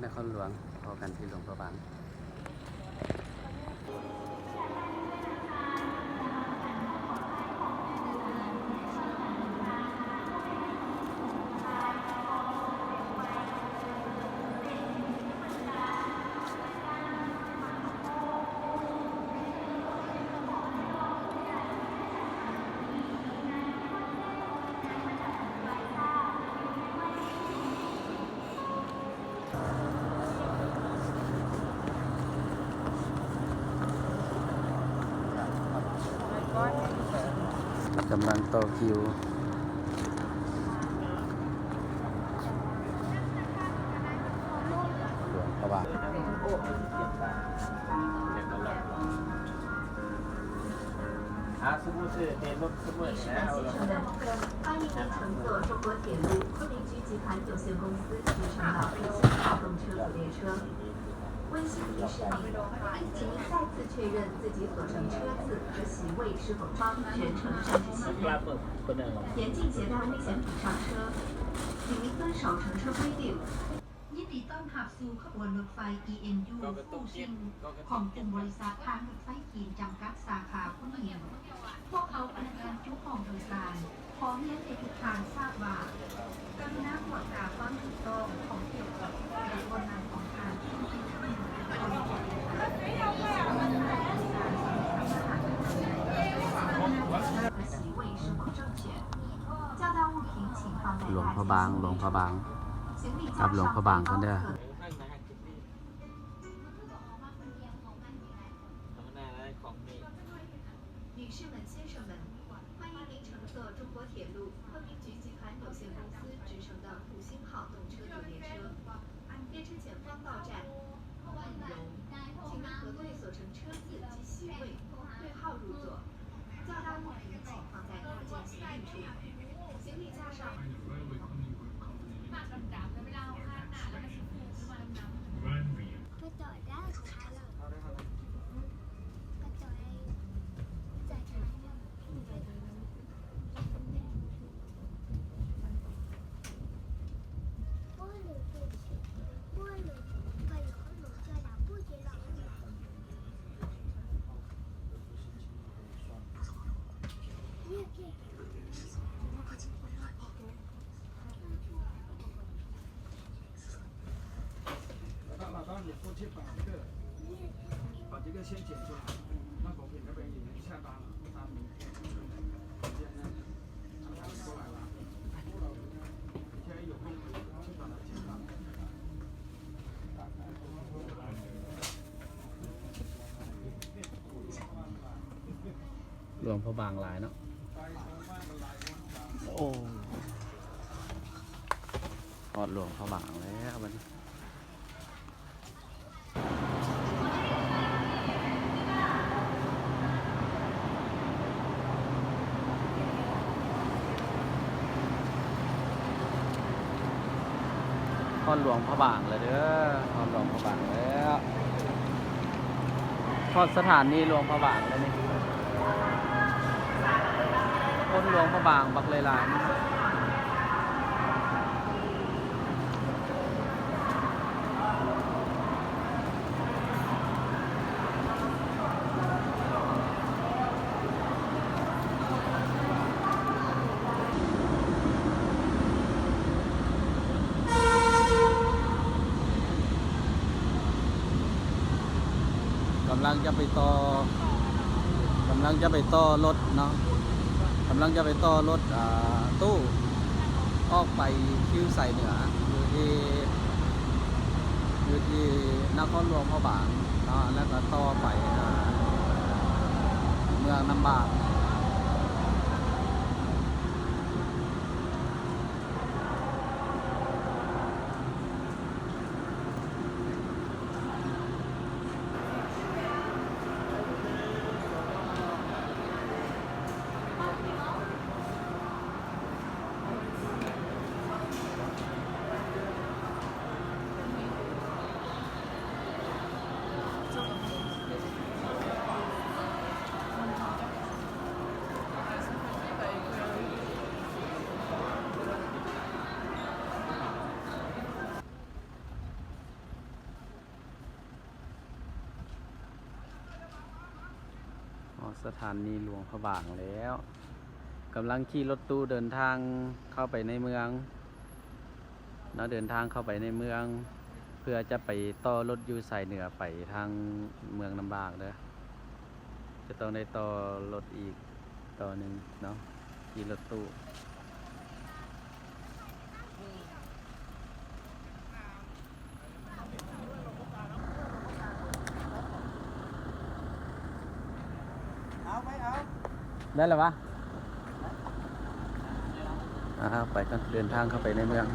ນະຄອນຫຼວງ ພໍ້ກັນທີ່ຫຼວງພະບາງ. ກຳລັງຕໍ່ຄິວ ຫຼວງພະບາງ. ອາ ສະໝຸດເດ ລົດສະໝຸດແລ້ວ 欢迎您乘坐中国铁路昆明局集团有限公司直乘的复兴号动车组列车。温馨提示您，请您再次确认自己所乘车次和席位是否方全程上下。严禁携带危险品上车，请您遵守乘车规定。 ຍິນດີຕ້ອນຮັບສູ່ຂະບວນລົດໄຟ ອີເອັນຢູ ຟູຊິງ ຂອງກຸ່ມບໍລິສັດທາງລົດໄຟຈີນຈຳກັດ ສາຂາຄຸນໝິງ. ພວກເຂົາພະນັກງານທຸກຫ້ອງໂດຍສານ ຂໍຮຽນໃຫ້ທຸກທ່ານຊາບວ່າ ກະລຸນາກວດກາຄວາມຖືກຕ້ອງຂອງກຽວກັບການບ່ອນນັ່ງຂອງທ່ານ ຫຼວງພະບາງ ຫຼວງພະບາງ ກັບຫຼວງພະບາງກັນເດີ. 女士们、先生们，欢迎您乘坐中国铁路昆明局集团有限公司直乘的复兴号动车组列车。列车前方到站，请您核对所乘车次及席位，对号入座。 ຫຼວງພະບາງຫຼາຍເນາະ. ໂອ້ ຮອດຫຼວງພະບາງແລ້ວບັດນີ້. ຮອດຫຼວງພະບາງແລ້ວເດີ ຮອດຫຼວງພະບາງແລ້ວ ຮອດສະຖານີຫຼວງພະບາງແລ້ວນີ້. ຄົນຫຼວງພະບາງບັກຫຼາຍໆ. ກຳລັງຈະໄປຕໍ່ ກຳລັງຈະໄປຕໍ່ລົດເນາະ ກຳລັງຈະໄປຕໍ່ລົດ ອ່າ ຕູ້ ອອກໄປຄິວໄຊເໜືອ ຢູ່ທີ່ ຢູ່ທີ່ນະຄອນຫຼວງພະບາງເນາະ ແລ້ວກໍຕໍ່ໄປ ອ່າ ເມືອງນ້ຳບາກ. ໂ ສະຖານີຫຼວງພະບາງແລ້ວ ກຳລັງຂີ່ລົດຕູ້ເດີນທາງເຂົ້າໄປໃນເມືອງເນາະ ເດີນທາງເຂົ້າໄປໃນເມືອງ ເພື່ອຈະໄປຕໍ່ລົດຢູ່ສາຍເໜືອໄປທາງເມືອງນ້ຳບາກເດີ ຈະຕ້ອງໄດ້ຕໍ່ລົດອີກຕໍ່ໜຶ່ງເນາະ ຂີ່ລົດຕູ້. ໄດ້ແລ້ວວະ? ອ່າ ໄປກ່ອນ ເດີນທາງເຂົ້າໄປໃນເມືອງ.